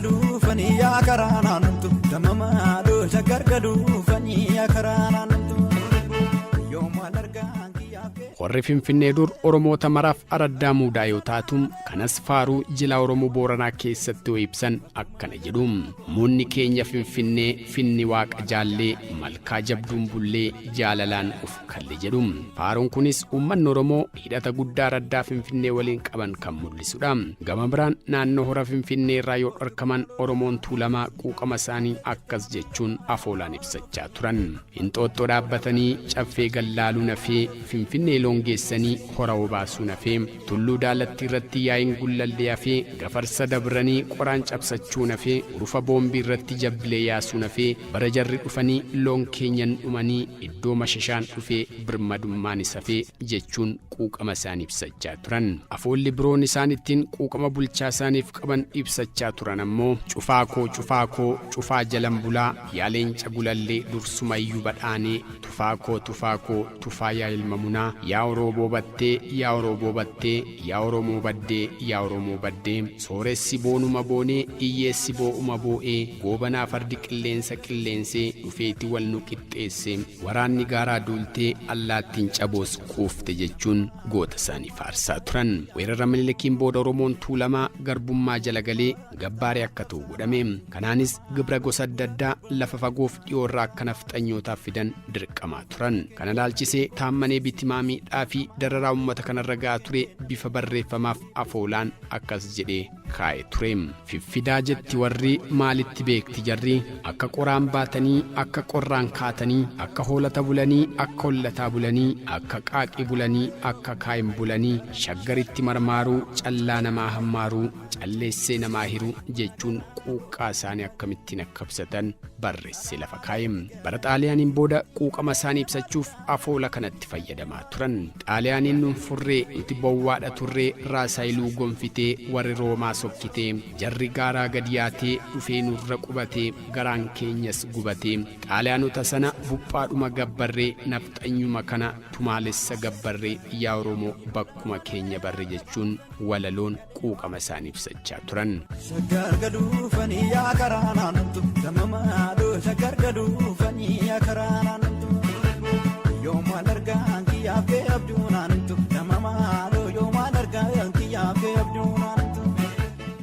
Gadhuufanii yaa karaa naannumtu damamaadhoo shaggar gadhuufanii yaa karaa naannumtu. Yoomaan argaan kiyyaaf. Horri Finfinnee dur Oromoota maraaf araddaa muudaa yoo taatu, kanas faaruu jilaa Oromoo Booranaa keessatti yoo ibsan akkana jedhu. Muunni keenya Finfinnee, finni waaqa jaallee, malkaa jabduun bullee, jaalalaan uf kalle jedhu. Faaruun kunis uummanni Oromoo hidhata guddaa araddaa Finfinnee waliin qaban kan mul'isudha. Gama biraan naannoo hora Finfinnee irraa yoo dhorkaman Oromoon Tuulamaa quuqama isaanii akkas jechuun afoolaan ibsachaa turan. Inxooxxoo dhaabbatanii caffee gallaaluu nafee, Finfinnee loon geessanii hora obaasuu nafee, Tulluu Daalattii irratti yaa'iin Gullallee hafee, Gafarsa dabranii qoraan cabsachuu nafee, Urufa Boombii irratti jabbilee yaasuu nafee, Bara jarri dhufanii loon keenyan dhumanii, Iddoo Mashashaan dhufee birmadummaanis hafee jechuun quuqama isaanii ibsachaa turan. Afoolli biroon isaan ittiin quuqama bulchaa isaaniif qaban ibsachaa turan ammoo, Cufaa koo cufaa koo cufaa jalan bulaa, Yaa leenca Gulallee dursumayyuu badhaanee, Tufaa koo tufaa koo tufaa yaa ilma munaa, Yaa Orooboo battee yaa Orooboo battee, Yaa Oromoo baddee yaa Oromoo baddee, Sooressi boonuma boonee iyyeessi boo'uma boo'ee, Goobanaa fardi qilleensa qilleensee dhufeeti wal nu qixxeesse, Waraanni gaaraa duultee allaattiin caboos quufte jechuun goota isaanii faarsaa turan. Weerara Minilikiin booda Oromoon Tuulamaa garbummaa jala galee gabbaaree akka ta'u godhame. Kanaanis gibira gosa adda addaa lafa fagoof dhiyoorraa akka nafxanyootaaf fidan dirqamaa turan. Kana ilaalchisee Taammanee Bitimaa miidhaa fi dararaa uummata kanarra ga'aa ture bifa barreeffamaaf afoolaan akkas jedhee kaa'e ture. Fiffidaa jetti warri maalitti beekti jarri, akka qoraan baatanii, akka qorraan kaatanii, akka hoolata bulanii, akka hollataa bulanii, akka qaaqii bulanii, akka kaa'in bulanii, Shaggaritti marmaaruu, callaa namaa hammaaruu, calleessee namaa hiru jechuun quuqqaa isaanii akkamittiin akka ibsatan barreessee lafa kaa'e. Bara Xaaliyaaniin booda quuqama isaanii ibsachuuf afoola kanatti fayyadamaa turan. Xaaliyaaniin nun furree, nuti bowwaadha turree, Raas Hayiluu gonfitee, warri Roomaa sokkitee, jarri gaaraa gad yaatee, dhufee nurra qubatee, garaan keenyas gubatee, Xaaliyaanota sana buphaadhuma gabbarree, nafxanyuma kana tumaalessa gabbarree, yaa Oromoo bakkuma keenya barre jechuun walaloon quuqama isaanii ibsachaa turan. Shaggar gaduufanii yaa karaa naannumtu damamaadhoo shaggar gaduufanii yaa karaa naannumtu yoomaan argaan kiyyaaf kee abduu naannumtu damamaadhoo yoomaan argaan kiyyaaf kee abduu naannumtu.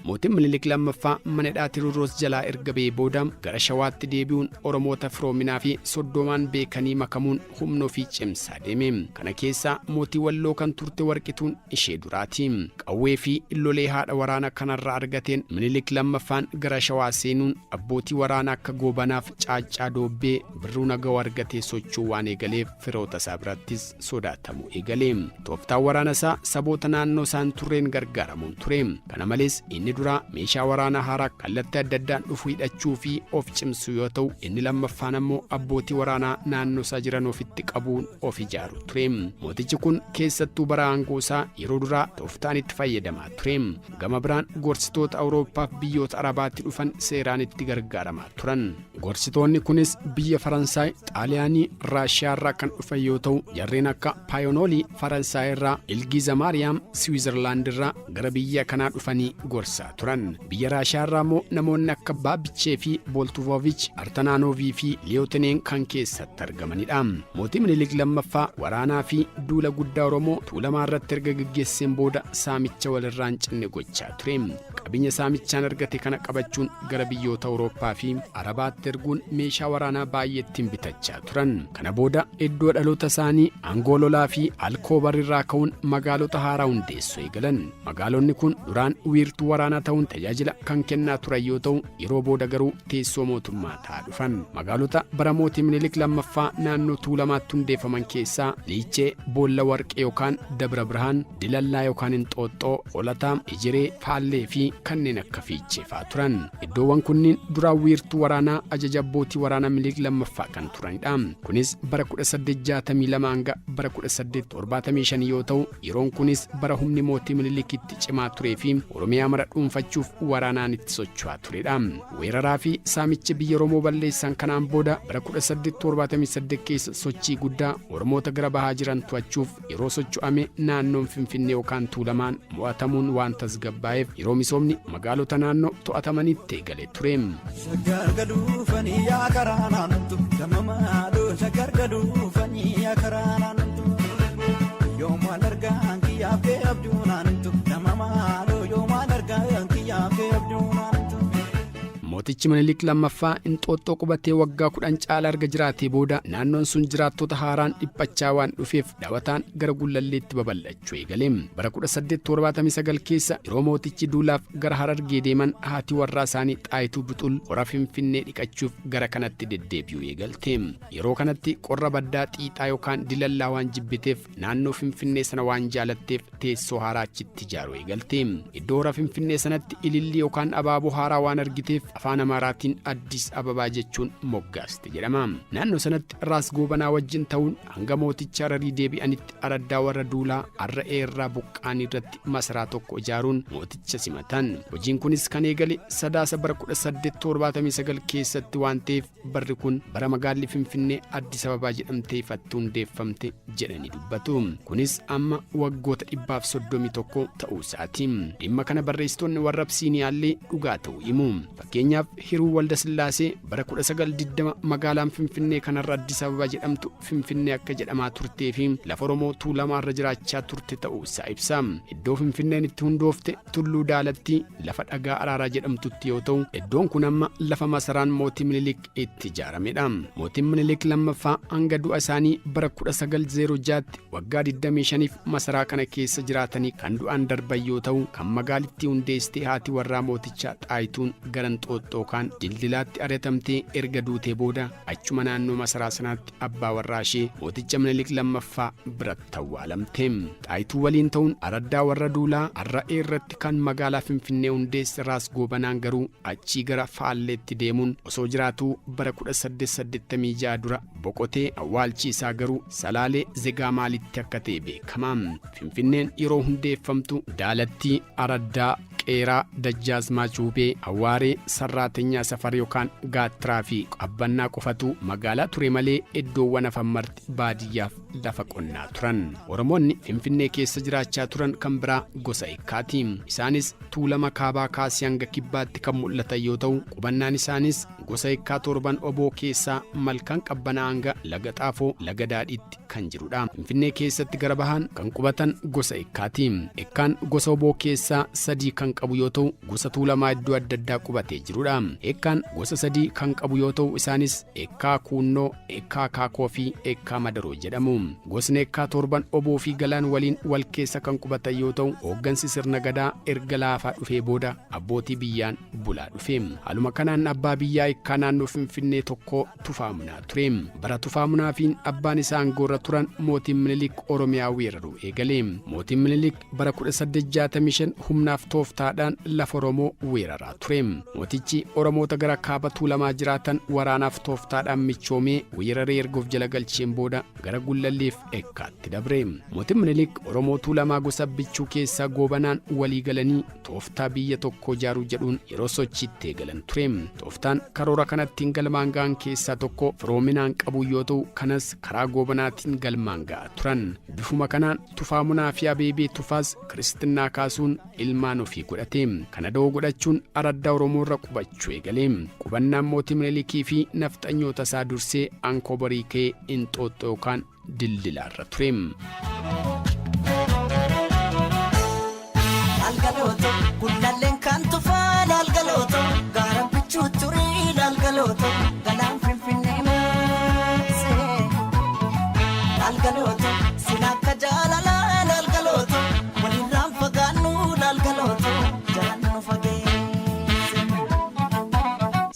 Mootiin Minilik lammaffaa mana hidhaa Tewodroos jalaa erga ba'ee booda gara Shawaatti deebi'uun Oromoota firoominaa fi soddoomaan beekanii makamuun humna ofii cimsaa deeme. Kana keessaa mootii Walloo kan turte Warqituun ishee duraati. Qawwee fi lolee haadha waraana kanarraa argateen Minilik lammaffaan gara Shawaa seenuun abbootii waraana akka Goobanaaf Caaccaa Doobbee, Birruu Nagawoo argatee socho'uu waan eegaleef firoota isaa birattis sodaatamuu eegale. Tooftaan waraana isaa saboota naannoo isaa hin turreen gargaaramuun ture. Kana malees inni duraa meeshaa waraanaa haaraa kallattii adda addaan dhufu hidhachuu fi of cimsuu yoo ta'u, inni lammaffaan ammoo abbootii waraanaa naannoo isaa jiran ofitti qabuun of ijaaruu ture. Mootichi kun keessattuu bara aangoo isaa yeroo duraa tooftaan itti fayyadamaa ture. Gama biraan gorsitoota Awurooppaaf biyyoota Arabaatti dhufan seeraan itti gargaaramaa turan. Gorsitoonni kunis biyya Faransaay, Xaaliyaanii, Raashiyaa irraa kan dhufan yoo ta'u, jarreen akka Paayonoolii Faransaay irraa, Ilgiiza Maariyaam Siwiizerlaand irraa gara biyya kanaa dhufanii gorsaa turan. Biyya Raashiyaa irraa immoo namoonni akka Baabichee fi Booltuvoovich, Artanaanoovii fi Liyootineen kan keessatti argamanidha. Mootii Minilik lammaffaa waraanaa fi duula guddaa Oromoo Tuulamaa irratti erga geggeesseen booda saamicha walirraa hin cinne gochaa ture. Qabeenya saamichaan argate kana qabachuun gara biyyoota Awurooppaa fi Arabaatti erguun meeshaa waraanaa baay'ee ittiin bitachaa turan. Kana booda iddoo dhaloota isaanii aangoo lolaa fi Alkoobar irraa ka'uun magaalota haaraa hundeessuu eegalan. Magaalonni kun duraan wiirtuu waraanaa ta'uun tajaajila kan kennaa turan yoo ta'u, yeroo booda garuu teessoo mootummaa ta'aa dhufan. Magaalota bara mootii Minilik lammaffaa naannoo Tuulamaatti hundeeffaman keessaa Liichee, Boolla Warqee yookaan Dabra Birhaan, Dilallaa yookaan Inxooxxoo, Holataa, Ejeree, Faallee fi kanneen akka Fiichee fa'aa turan. Iddoowwan kunniin duraan wiirtuu waraanaa ajaja abbootii waraanaa Minilik lammaffaa kan turanidha. Kunis bara 1862 hanga bara 1875 yoo ta'u, yeroon kunis bara humni mootii Minilik itti cimaa turee fi Oromiyaa mara dhuunfachuuf waraanaan itti socho'aa turedha. Weeraraa fi saamicha biyya Oromoo balleessan kanaan booda bara 1878 keessa sochii guddaa Oromoota gara bahaa jiran to'achuuf yeroo socho'ame naannoon Finfinnee yookaan Tuulamaan mo'atamuun waan tasgabbaa'eef yeroo misoomni firoomni magaalota naannoo to'atamanitti eegalee ture. Shaggar gaduufanii yaa karaa naanntu damamaadhoo shaggar gaduufanii yaa karaa naanntu yoomaan argaan kiyyaaf kee abduu naanntu damamaadhoo yoomaan argaan kiyyaaf kee abduu naanntu. Mootichi Minilik lammaffaa Inxooxxoo qubatee waggaa 10 caala erga jiraatee booda naannoon sun jiraattota haaraan dhiphachaa waan dhufeef dhawataan gara Gullalleetti babal'achuu eegale. Bara 1879 keessa yeroo mootichi duulaaf gara Harargee deeman haati warraa isaanii Xaayituu Bixul hora Finfinnee dhiqachuuf gara kanatti deddeebi'uu eegalte. Yeroo kanatti qorra baddaa xiixaa yookaan dilallaa waan jibbiteef naannoo Finfinnee sana waan jaalatteef teessoo haaraa achitti ijaaruu eegalte. Iddoo hora Finfinnee sanatti ilillii yookaan abaaboo haaraa waan argiteef afaan Amaaraatiin Addis Ababaa jechuun moggaaste jedhama. Naannoo sanatti Raas Goobanaa wajjin ta'uun hanga mooticha Hararii deebi'anitti araddaa warra Duulaa Arra'ee irraa buqqa'an irratti masaraa tokko ijaaruun mooticha simatan. Hojiin kunis kan eegale Sadaasa bara 1879 keessatti waan ta'eef barri kun bara magaalli Finfinnee Addis Ababaa jedhamtee ifatti hundeeffamte jedhanii dubbatu. Kunis amma waggoota 131 ta'uu isaati. Dhimma kana barreessitoonni warra Absiiniyaallee dhugaa ta'uu himu. Fakkeenyaaf Hiruu Waldasillaasee bara 1920 magaalaan Finfinnee kanarra Addis Ababaa jedhamtu Finfinnee akka jedhamaa turtee fi lafa Oromoo Tuulamaa irra jiraachaa turte ta'uu isaa ibsa. Iddoo Finfinneen itti hundoofte Tulluu Daalatti lafa dhagaa Araaraa jedhamtutti yoo ta'u, iddoon kun amma lafa masaraan mootii Minilik itti ijaaramedha. Mootiin Minilik lammaffaa hanga du'a isaanii bara 1906tti waggaa 25f masaraa kana keessa jiraatanii kan du'aan darban yoo ta'u, kan magaalittii hundeessite haati warraa mootichaa Xaayituun gara Inxooxxoo kaan Dildilaatti ari'atamtee erga duutee booda achuma naannoo masaraa sanaatti abbaa warraa ishee mooticha Minilik lammaffaa biratti awwaalamte. Xaayituu waliin ta'uun araddaa warra Duulaa Arra'ee irratti kan magaalaa Finfinnee hundeesse Raas Goobanaan garuu achii gara Faalleetti deemuun osoo jiraatuu bara 1886 dura boqotee awwaalchi isaa garuu Salaalee Zegaa Maalitti akka ta'e beekama. Finfinneen yeroo hundeeffamtu Daalattii, Araddaa, Qeeraa, Dajjaazmaach Wuubee, Awwaaree, Sarraatenyaa Safar yookaan Gaattiraa fi Qabbannaa qofatu magaalaa ture malee iddoowwan hafan marti baadiyyaaf lafa qonnaa turan. Oromoonni Finfinnee keessa jiraachaa turan kan biraa gosa Ekkaati. Isaanis Tuulama kaabaa kaasee hanga kibbaatti kan mul'atan yoo ta'u, qubannaan isaanis gosa Ekkaa Torban Oboo keessaa Malkaan Qabbanaa hanga Laga Xaafoo, Laga Daadhiitti kan jirudha. Finfinnee keessatti gara bahaan kan qubatan gosa Ekkaati. Ekkaan gosa Oboo keessaa sadii kan qabu yoo ta'u, gosa Tuulamaa iddoo adda addaa qubatee jirudha. Ekkaan gosa sadii kan qabu yoo ta'u, isaanis Ekkaa Kuunnoo, Ekkaa Kaakoo fi Ekkaa Madaroo jedhamu. Gosni Ekkaa Torban Oboo fi Galaan waliin wal keessa kan qubatan yoo ta'u, hooggansi sirna Gadaa erga laafaa dhufee booda abbootii biyyaan bulaa dhufe. Haaluma kanaan abbaa biyyaa Ekkaa naannoo Finfinnee tokko Tufaa Munaa ture. Bara Tufaa Munaa fi abbaan isaa aangoorra turan mootiin Minilik Oromiyaa weeraruu eegale. Mootiin Minilik bara 1865 humnaaf tooftaadhaan lafa Oromoo weeraraa ture. Mootichi Oromoota gara kaaba Tuulamaa jiraatan waraanaaf tooftaadhaan michoomee weeraree erga of jala galcheen booda gara Gullalleef Ekkaatti dabre. Mootiin Minilik Oromoo Tuulamaa gosa Abbichuu keessaa Goobanaan walii galanii tooftaa biyya tokko ijaaruu jedhuun yeroo sochiitti eegalan ture. Tooftaan karoora kanattiin galmaan ga'an keessaa tokko firoominaan qabuu yoo ta'u, kanas karaa Goobanaatiin galmaan ga'aa turan. Bifuma kanaan Tufaa Munaa fi Abeebee Tufaas kiristinnaa kaasuun ilmaan ofii godhate. Kana da'oo godhachuun araddaa Oromoo irra qubachuu eegale. Qubannaan mootii Minilikii fi nafxanyoota isaa dursee Ankoobarii ka'ee Inxooxxoo yookaan Dildilaa irra ture. Laalgalooto gullalleen kan tufaa laalgalooto gaara bichuu turii laalgalooto galaan finfinnee maasee laalgalooto sin akka jaalalaa laalgalooto walirraan fagaannu laalgalooto jalaan nu fageesse.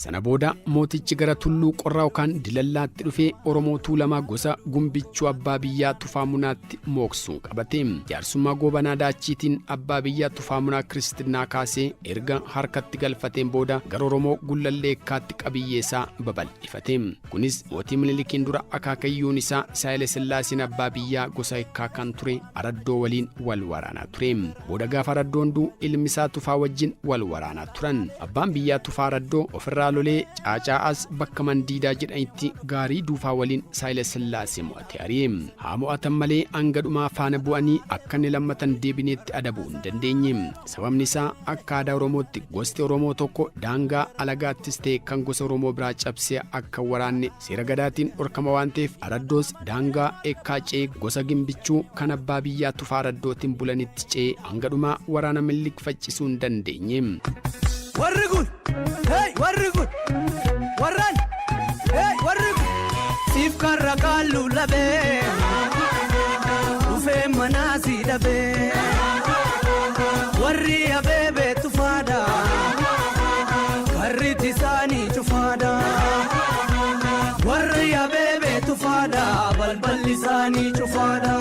Sana booda mootichi gara Tulluu Qorraa yookaan Dilallaatti dhufee Oromoo Tuulamaa gosa Gumbichuu Abbaa Biyyaa Tufaa Munaatti mooksuun qabate. Jaarsummaa Goobanaa Daachiitiin Abbaa Biyyaa Tufaa Munaa Kiristinnaa kaasee erga harkatti galfateen booda gara Oromoo Gullallee Ekkaatti qabiyyee isaa babal'ifate. Kunis mootii Minilikiin dura akaakayyuun isaa Saayile Sillaaseen Abbaa Biyyaa gosa Ekkaa kan ture Araddoo waliin wal waraanaa ture. Booda gaafa Araddoon du'u ilmi isaa Tufaa wajjin wal waraanaa turan. Abbaan biyyaa Tufaa Araddoo ofirraa lolee lolee Caacaa as bakka Mandiidaa jedhanitti gaarii duufaa waliin Saayila Sillaasee mo'ate ari'e. Haa mo'atan malee hanga dhumaa faana bu'anii akka inni lammatan deebineetti adabuu hin dandeenye. Sababni isaa akka aadaa Oromootti gosti Oromoo tokko daangaa alagaattis ta'e kan gosa Oromoo biraa cabsee akka hin waraanne seera Gadaatiin dhorkama waan ta'eef Araddoos daangaa Ekkaa ce'ee gosa Gimbichuu kan abbaa biyyaa Tufaa Araddootiin bulanitti ce'ee hanga dhumaa waraana Minilik faccisuu hin dandeenye. Warri kun, hey, warri kun, warran, hey, warri kun, siif karra qaallu labee, dhufee manaa si dhabee, warri abeebee tufaadha, karri isaanii cufaadha, warri abeebee tufaadha, balballi isaanii cufaadha.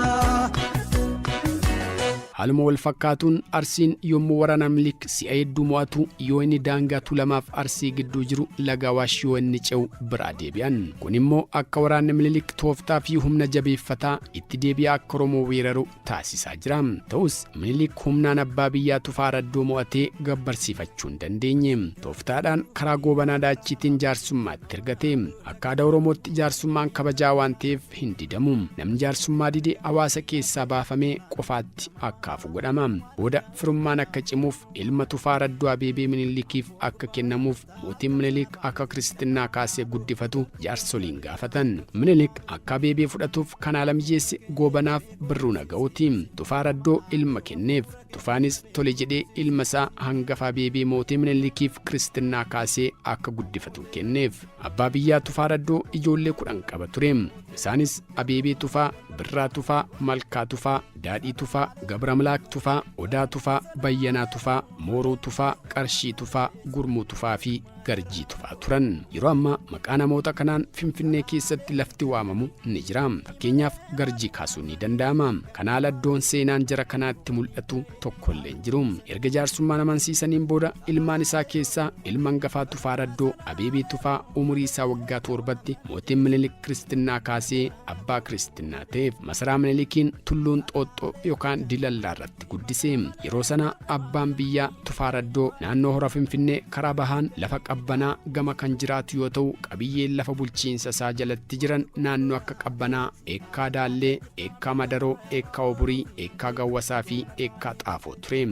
Haaluma wal fakkaatuun Arsiin yommuu waraana Minilik si'a hedduu mo'atu yoo inni daangaa Tuulamaaf Arsii gidduu jiru laga Awaash yoo inni ce'u biraa deebi'an. Kun immoo akka waraanni Minilik tooftaa fi humna jabeeffataa itti deebi'aa akka Oromoo weeraru taasisaa jira. Ta'us Minilik humnaan abbaa biyyaa Tufaa Araddoo mo'atee gabbarsiifachuu hin dandeenye. Tooftaadhaan karaa Goobanaa Daachiitiin jaarsummaatti ergate. Akka aadaa Oromootti jaarsummaan kabajaa waan ta'eef hin didamu. Namni jaarsummaa dide hawaasa keessaa baafamee qofaatti akka hafu godhama. Booda firummaan akka cimuuf ilma Tufaa Raddoo Abeebee Minilikiif akka kennamuuf mootiin Minilik akka kiristinnaa kaasee guddifatu jaarsoliin gaafatan. Minilik akka Abeebee fudhatuuf kan haala mijeesse Goobanaaf Birruu Naga'ooti. Tufaa Raddoo ilma kenneef. Tufaanis tole jedhee ilma isaa hangafa Abeebee mootii Minilikiif kiristinnaa kaasee akka guddifatu kenneef. Abbaa biyyaa Tufaa Raddoo ijoollee 10 qaba ture. Isaanis Abeebee Tufaa, Birraa Tufaa, Malkaa Tufaa, Daadhii Tufaa, Gabramlaak Tufaa, Odaa Tufaa, Bayyanaa Tufaa, Mooruu Tufaa, Qarshii Tufaa, Gurmuu Tufaa fi Garjii Tufaa turan. Yeroo ammaa maqaa namoota kanaan Finfinnee keessatti lafti waamamu ni jira. Fakkeenyaaf Garjii kaasuun ni danda'ama. Kanaa ala iddoon seenaan jara kanaa itti mul'atu tokkollee hin jiru. Erga jaarsummaan amansiisaniin booda ilmaan isaa keessaa ilma hangafaa Tufaa Raddoo, Abeebee Tufaa umurii isaa waggaa 7tti mootiin Minilik kiristinnaa kaasee abbaa kiristinnaa ta'eef. Masaraa Minilikiin Tulluu Inxooxxoo yookaan Dilallaa irratti guddise. Yeroo sana abbaan biyyaa Tufaa Raddoo naannoo Hora Finfinnee karaa bahaan lafa Qabbanaa gama kan jiraatu yoo ta'u qabiyyeen lafa bulchiinsa isaa jalatti jiran naannoo akka Qabbanaa, Eekkaa Daallee, Eekkaa Madaroo, Eekkaa Oburii, Eekkaa Gawwasaa fi Eekkaa Xaafoo ture.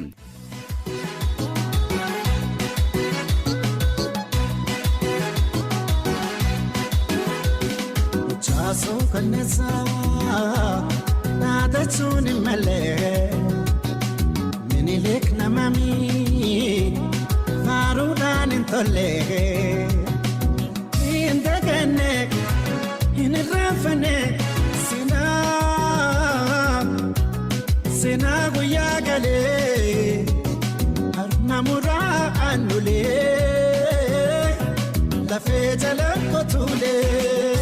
Chaasuu kanneessaa dhaadachuun hin malee Minilik namami faaruudhaan hin tolle hin daganne hin irraanfanne seenaa seenaa guyyaa galee harma muraa aannulee lafee jala kotuulee.